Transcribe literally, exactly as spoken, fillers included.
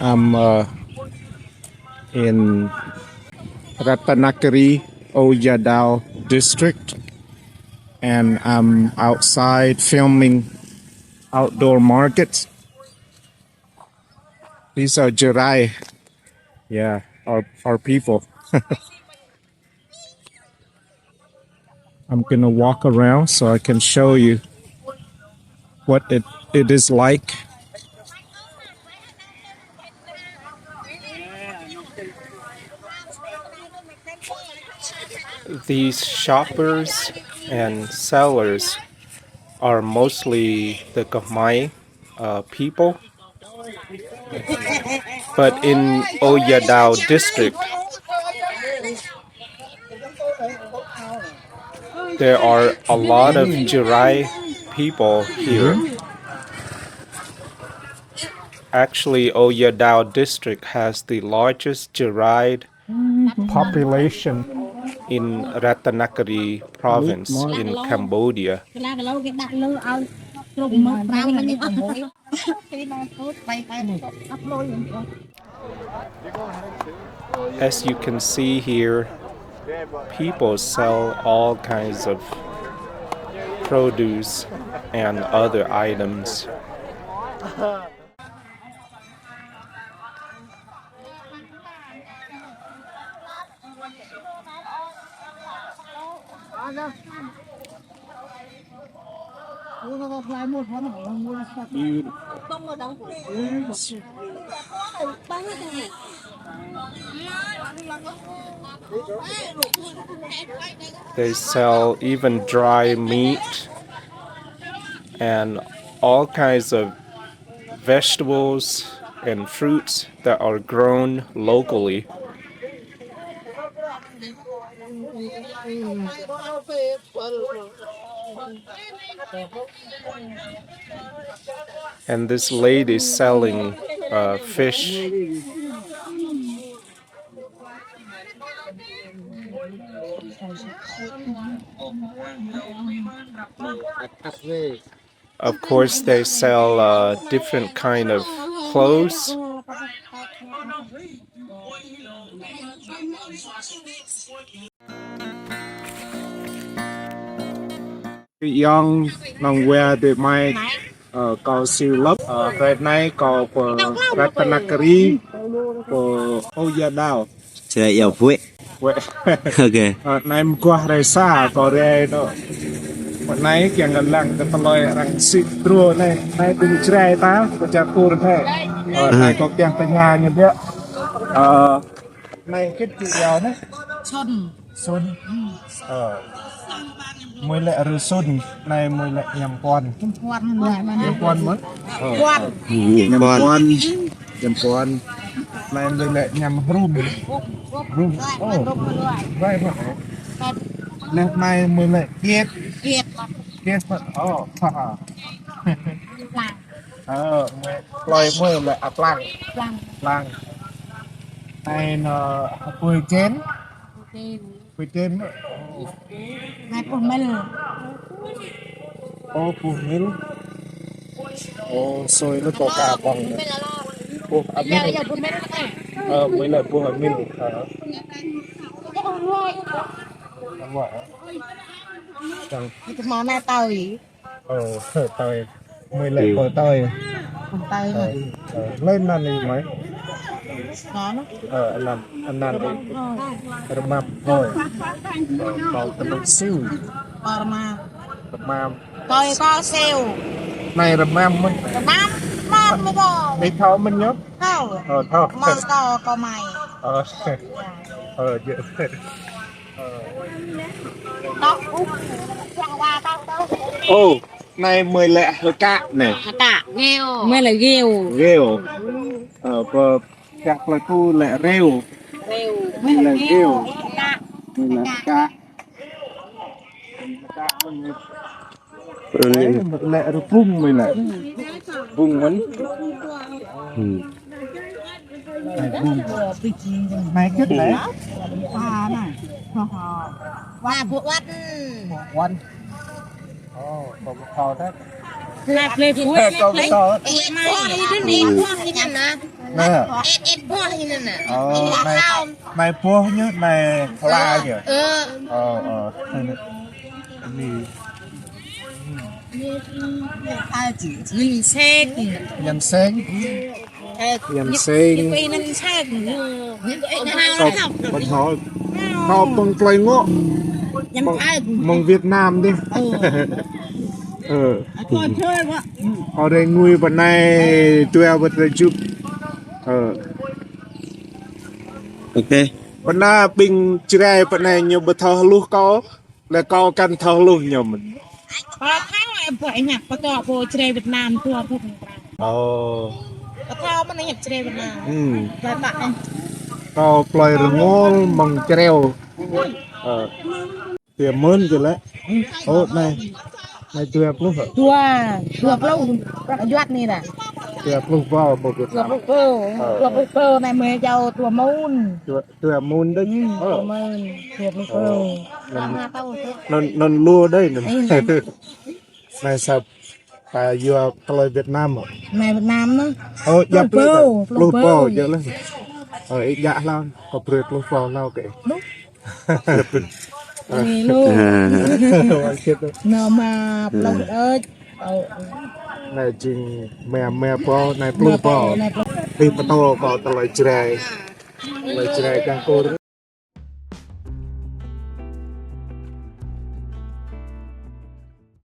I'm uh, in Ratanakiri, Oyadao district, and I'm outside filming outdoor markets. These are Jarai. Yeah, our, our people. I'm gonna walk around so I can show you what it, it is like. These shoppers and sellers are mostly the Khmer uh, people. But in Oyadao district, there are a lot of Jarai people here. Actually, Oyadao district has the largest Jarai population in Ratanakiri province in Cambodia. As you can see here, people sell all kinds of produce and other items. They sell even dry meat and all kinds of vegetables and fruits that are grown locally. And this lady selling uh, fish. Of course, they sell uh, different kind of clothes. Ƀing nong wa dê mai, ơ, kâo Siu Lăp, ơ, hrơi anai kâo pơ Ratanakiri, pơ Oyadao. Srei yao phuek. Phuek. Ok. Ơ, anai mơguah hrơi sa, kâo rai anŭn. Anai kiăng kơ lăng kơ tơlơi arăng sĭ truh anai, anai ƀing Jrai ta, pơ čar Kur anai. Ơ, anai kâo kiăng tơña ñu biă. Ơ, anai hơget či yao anai? Sun. Sun. Ơ. Mơi lĕ rơsun, anai mơi lĕ ñăm puăn. Ñăm puăn mơ̆n. Ơ. Ñăm puăn. Ñăm puăn. Anai mơi lĕ ñăm hrum. Hrum. Ơ. Rai mơ̆n. Anai mơi lĕ kiet. Kiet. Kiet mơ̆n. Ơ. Ơ, mơi, plơi mơi lĕ aplang. Aplang. Anai anŭn apui čen. Apui čen. Anai puh mil. Ơ, puh mil. Ơ, sui lu kâo ka păng. Puh amil. Ơ, mơi lĕ puh amil. Ơ. Ơ. Čang. Ơ, tơi. Mơi lĕ pơ tơi. Pơ tơi. Ơ, ơ, lĕ anăn anai mơi. Ơ, anăn, anăn anai. Rơmăm hơi. Ơ, kâo tơlơi Siu. Rơmăm. Rơmăm. Tơi kâo Siu. Anai rơmăm mơi. Rơmăm, rơmăm mơi kâo. Anai thâo mơ̆n ñu? Thâo. Ơ, thâo. Rơmăm kâo, kâo mai. Ơ, ơ, djơ̆. Ơ. Ơ, anai mơi lĕ hơkă anai. Hơkă, ghêu. Mơi lĕ ghêu. Ghêu. Ơ, pơ, pơ plơi ku lĕ rêu. Rêu. Mơi lĕ ghêu. Hơkă. Mơi lĕ hơkă. Anai mơi lĕ rơbung mơi lĕ. Bung mơ̆n. Hmm. Anai bung. Anai hơget anai? Wa bu uăt. Bu uăt. Ơ, kâo ƀu thâo tah. Kâo ƀu thâo. Ih, ih, ih, ih, ih, ih, ih, ih, ih, Nè. Ĕt, ĕt boh ñu nè. Ơ, anai, anai boh ñu, anai hla ñu. Ơ. Ơ, ơ. Anai. Nhân seng. Nhân seng. Ơ, nhân seng. Ñu, ñu anăn seng. Ñu, ñu anăn seng. Kâo, ƀu thâo. Kâo pơ̆ng plơi ngŏ. Mơ̆ng, mơ̆ng Việt Nam dih. Ơ. Ơ. Ơ, rai ngui pơ anai dua pơ tơjuh. Ơ. Ok. Pơ anai ƀing Jrai pơ anai ñu ƀu thâo hluh kâo. Lĕ kâo kăn thâo hluh ñu mơ̆n. Kâo thâo, ơ, ƀu ñăk pơtô pô Jrai Việt Nam tuă pô. Ơ. Kâo thâo mơ̆n ñăk Jrai Việt Nam. Hmm. Kâo plơi Rơngol mơ̆ng Jrai. Ơ. Tiê mơ̆n jơ̆ lĕ. Ơ, anai. Anai dua pluh hă? Dua, dua pluh. Prăk juăt anai dah. Dua pluh pô, pô Việt Nam. Dua pluh pô. Ơ. Dua pluh pô, anai mơi jao dua mơ̆n. Dua, dua mơ̆n đôč. Hmm, ơ. Dua mơ̆n. Dua pluh pô. Ơ. Anŭn, anŭn lu đôč anŭn. Ơ. Anai sa ta yua plơi Việt Nam hă? Anai Việt Nam anŭn. Ơ, djă̱ pluh pô, pluh pô. Pluh pô, djă̱ lĕ. Ơ, ih djă̱ hlâo, kâo brơi pluh pô hlâo kơ. Pluh. Anai lu. Anŭn mă pluh đôč. Ơ. Anai jing mă, mă pô, anai pluh pô. Anai pluh. Ih pơtô kâo tơlơi Jrai. Tơlơi Jrai kang kur.